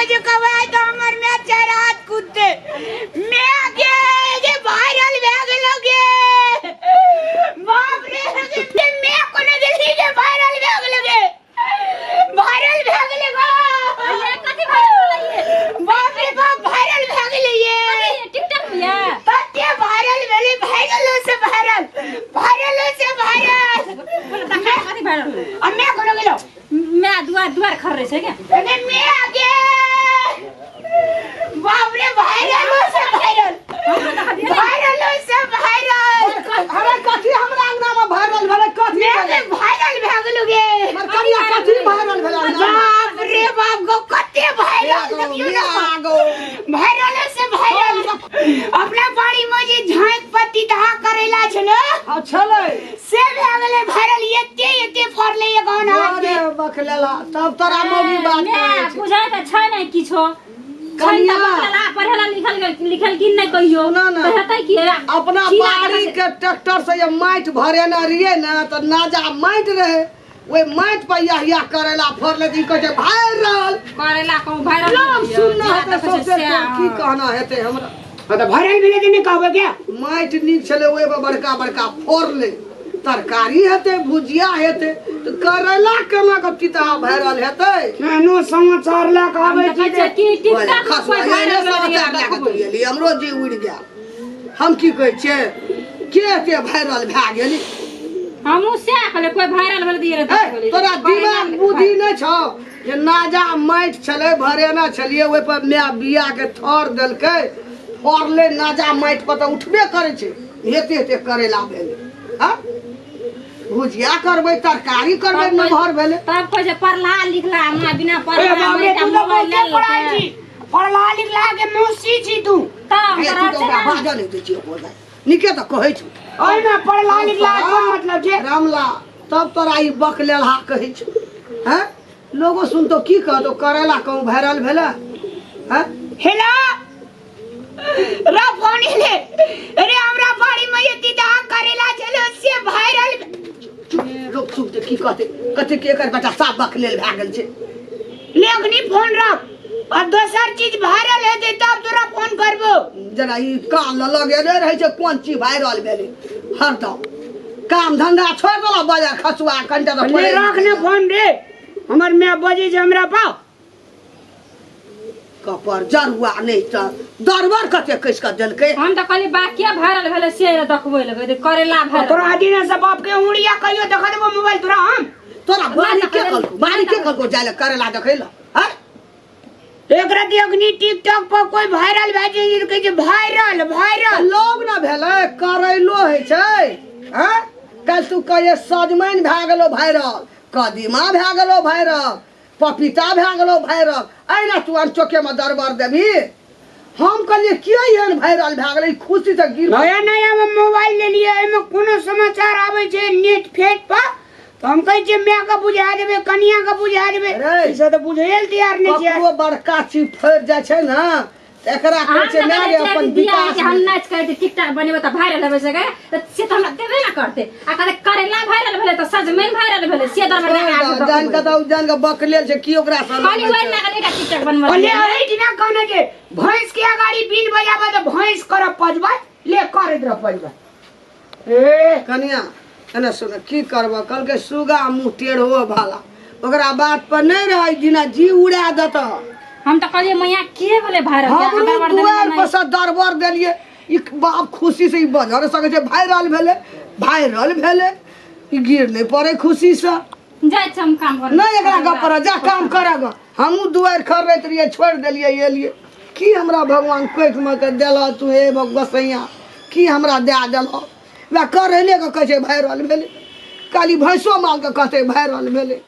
कहै छै कहबै तऽ हमर माय चारि हाथ कुदते। माय गे गे वायरल भए गेलो गे। बाप रे गे माय कोने गेली गे वायरल भए गेलो गे। वायरल भए गेलै गो। ये कथी वायरल भेलै ये? बाप रे बाप वायरल भए गेलै ये। कथी टिकटॉक में ये? कते वायरल भेलै वायरल से वायरल वायरल से वायरल। बोले देखा कथी वायरल भेलै? आ माय कोने गेलो? मैं दुआर दुआर खर्रे छै के? अरे मैं आगे बाप रे वायरल से वायरल वायरल से वायरल। अरे कथी हमरा अंगना में वायरल भेलै कथी मैं भेलै? वायरल भए गेलो गे। हमर कनिया कथी वायरल भेलै अंगना में? बाप रे बाप गो कते वायरल देखियो ना। आगो वायरल से वायरल। अपना बाड़ी में जे झाँक पत्ती दहा करेला छलो आ छलै से भए गेलै वायरल। एते एते फड़लै ये गहना हाथ के। अरे बकलेला तब तोरा मौगी बात करै छै। बुझाइ तऽ छै नहि किछो। कनिया। पढ़ल लिखल लिखल की नहि कहियो सुना ना। तऽ हेतै की अपना खीरा बाड़ी के के ट्रैक्टर से जे माटि भरेने रहियै ने तऽ नाजा माटि रहै ओहि माटि पर यह यह करेला फड़लै तऽ ई कहै छै वायरल। करेला कहूँ वायरल नाम भेलै। सुनना जे हेतै देखै छै सौंसे सएह। टोल की कहना हेतै हमरा। हाँ तऽ वायरल भेलै तऽ नहि कहबै क्या? माटि नीक छलै ओहिमे बड़का बड़का फड़लै तरकारी हेतै भुजिया हेतै तऽ करैला केना कऽ तितहा वायरल हेतै? एहनो समाचार लए कऽ आबै हम छी देखै छियै जे कि टिकटॉक खसुआ, पर एहने वायरल भेलै समाचार लए कऽ तू एली, हमरो जी उड़ि गेल। हम की कहै छियै के एते वायरल भए गेली? हमहूँ सएह कहलियै कोइ वायरल भेलै तऽ ए, तोरा दिमाग बुद्धि नहि छौ जे नाजा माटि छलै भरेना छलियै ओहि पर माय बिया के थर देलकै फड़लै नाजा माटि पर तऽ उठबे करै छै एते एते करेला भेलै। हाँ भुजिया करबै तरकारी करबै नमहर भेलै। तब कहै छै पढ़ला लिखला माँ बिना ए पढ़ला बाप रे एकटा तू तऽ मोबाइल बहुते लऽ पढ़ल लेलकै। छी। पढ़ला लिखला के मौसी छी तू। तब ए, तू तोरा तऽ छै ओकरा ने। बाजऽ नहि दै छियै एको बेर। नीके तऽ कहै छौ। ओहिमे पढ़ला लिखला के कोन मतलब छै? रामला तब तोरा ई बकलेलहा कहै छौ। हैं लोगो सुनतो की कहतो करेला कहूँ वायरल भेलै? हैं हेलो रा फोन एले। अरे हमरा बाड़ी में ये तीता करेला छलो से वायरल। चुप लोग सुनते की कहते कते के एकर बेटा साफ बकलेल भए गेल छै। ले अखनी फोन रख आ दोसर चीज वायरल हेतै तब तोरा फोन करबो। जेना ई कान लऽ लगेने रहै छै कोन चीज वायरल भेलै हरदम काम धंधा छोड़ि देलक बाजार खसुआ कनिटा तऽ ले पढ़ै रख ने फोन रे हमर माय बजै छै हमरा पाव। कपर जरुआ नहि तऽ दरबर कते कसि कऽ देलकै। हम तऽ कहलियै बा के वायरल भेलै से देखबै लगै जे करेला वायरल। तोरा दिने से बाप के उड़िया कहियो देखा देबो मोबाइल तोरा हम। तोरा बाड़ी के कहलको बाड़ी के कहलको जाय लए करेला देखै लए? हैं एक राति अग्नि टिकटॉक पर कोई वायरल भए जाइ छै कहै छै वायरल वायरल। लोग ना भेलै करैलो होइ छै। हैं काल्हि तू कहिए सजमनि भए गेलो वायरल कदीमा भए गेलो वायरल पपीता भए गेलो वायरल एहिना तू अनचोके में दरबर देबही? हम कहलियै किया एहन वायरल भए गेलै खुशी से गिर। नया नया में मोबाइल लेलियै एहिमे कोनो समाचार आबै छै नेट फेट पर तऽ हम कहै छियै माय के बुझा देबै कनिया के बुझा देबै। अरे। ई सब तऽ बुझै लए तैयार नहि छै। ककरो बड़का चीज फड़ि जाइ छै ने तऽ एकरा कहै छै हम माय रे अपन विकास हम नाच करते टिकटॉक बनेबै तऽ वायरल हेबै सके तऽ से तऽ हमरा देबे ना करते। आ कहते करेला वायरल भेलै तऽ सजमनि वायरल भेलै से दरबर लगा के जान के तऽ जान के बकलेल छै की ओकरा से कहली ओहि ना एकटा टिकटॉक बनबै। ले एहि दिना कहने जे भैंस के अगाड़ी बीन बजाबै तऽ भैंस करब पजबै ले करैत रह पजबै। ए कनिया एने सुन की करबऽ कहलकै सुगा मुँह टेढ़ो भाला ओकरा बात पर नहि रहै दिना जी उड़ा देतऽ। हम तऽ कहलियै मैया के भेलै वायरल? हमरो दुआर पर से दरबर देलियै ई बाप खुशी से ई बजर सकै छै वायरल भेलै वायरल भेलै ई गिर नहि पड़ै खुशी से। जाइ छी हम काम करऽ। नहि एकरा गप पर जा काम करऽ गऽ। हमहूँ दुआरि खर्रैत रहियै छोड़ि देलियै एलियै की हमरा भगवान कोखिमे के देलह तू हे गोसैया की हमरा दए देलह? वएह करैले के कहै छै वायरल भेलै काली भैंसो मालके कहतै वायरल भेलै।